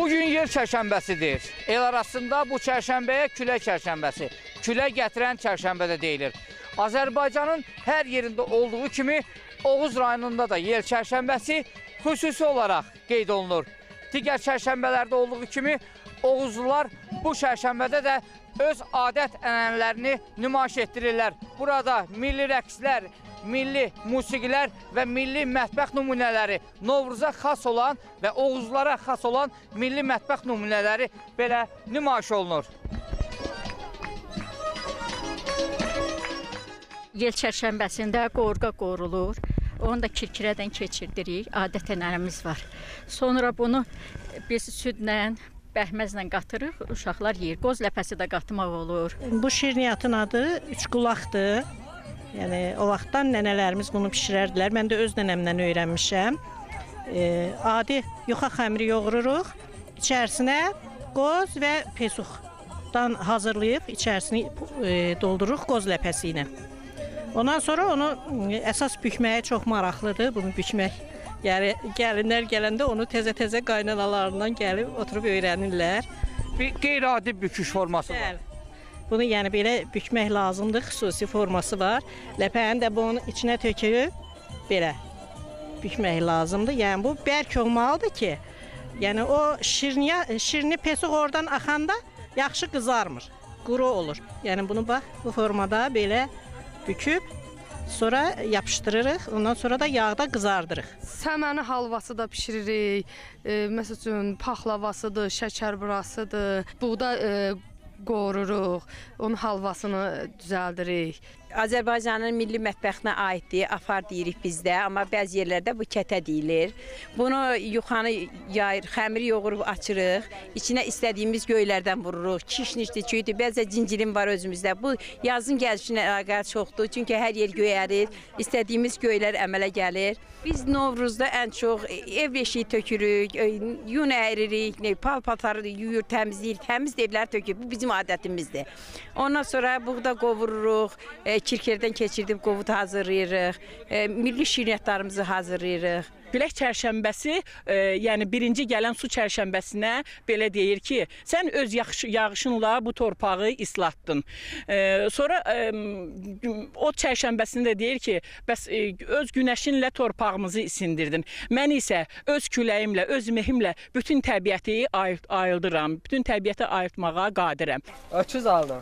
Bugün yer çərşənbəsidir. El arasında bu çərşənbəyə külək çərşənbəsi, külək gətirən çərşənbə də deyilir. Azərbaycanın hər yerində olduğu kimi Oğuz rayonunda da yel çərşənbəsi xüsusi olaraq qeyd olunur. Digər çərşənbələrdə olduğu kimi Oğuzlular bu çərşənbədə də öz adət ənənələrini nümayiş etdirirlər. Burada milli rəqslər, milli musiqilər və milli mətbəx nümunələri, Novruza xas olan və Oğuzlara xas olan milli mətbəx nümunələri belə nümayiş olunur. Yel çərşənbəsində qovurğa qovrulur. Onu da kirkirədən keçirdirik. Adət ənənəmiz var. Sonra bunu biz südlə, bəhməzlə qatırıq, uşaqlar yeyir. Qoz ləpəsi də qatmaq olur. Bu şirniyyatın adı üçqulaqdır. Yəni o vaxtdan nənələrimiz bunu bişirərdilər. Mən də öz nənəmdən öyrənmişəm. Adi yuxa xəmiri yoğururuq. İçərisinə qoz və pesuxdan hazırlayıb içərisini doldururuq qoz ləpəsi ilə. Ondan sonra onu əsas bükməyə çox maraqlıdır, bunu bükmək. Yəni gəlinlər gələndə onu təzə-təzə qaynanalarından gəlib oturub öyrənirlər. Bir qeyri-adi büküş forması var. Bəli. Bunu yəni belə bükmək lazımdır, xüsusi forması var. Ləpəni də bunun içinə töküb belə bükmək lazımdır. Yəni bu bərk olmalıdır ki, yəni o şirini pesuq oradan axanda yaxşı qızarmır, quru olur. Yəni bunu bax bu formada belə büküb sonra yapışdırırıq, ondan sonra da yağda qızardırıq. Səməni halvası da bişiririk, məsəl üçün paxlavasıdır, şəkərburasıdır, buğda qovururuq, onun halvasını düzəldirik. Azərbaycanın milli mətbəxinə aiddir, afar deyirik bizdə, amma bəzi yerlərdə bu kətə deyilir. Bunu yuxanı yayır, xəmiri yoğurub açırıq, içinə istədiyimiz göylərdən vururuq, kişnişdir, çüydür, bəzə cincirin var özümüzdə. Bu yazın gəlişinə əlaqəli çoxdur, çünki hər yer göyərir, istədiyimiz göylər əmələ gəlir. Biz Novruzda ən çox ev eşiyi tökürük, yun əyririk, pal-paltarı yuyur, təmizləyirik, təmiz evləri tökürük, bu bizim adətimizdir. Ondan sonra buğda qovururuq, kirkirdən keçirdib qovut hazırlayırıq, milli şirniyyatlarımızı hazırlayırıq. Külək çərşənbəsi, yəni birinci gələn su çərşənbəsinə belə deyir ki, sən öz yağışınla bu torpağı islatdın. Sonra o çərşənbəsində də deyir ki, bəs öz günəşinlə torpağımızı isindirdin. Mən isə öz küləyimlə, öz mehimlə bütün təbiəti ayıldıram, bütün təbiəti ayıltmağa qadirəm. Öküz aldım.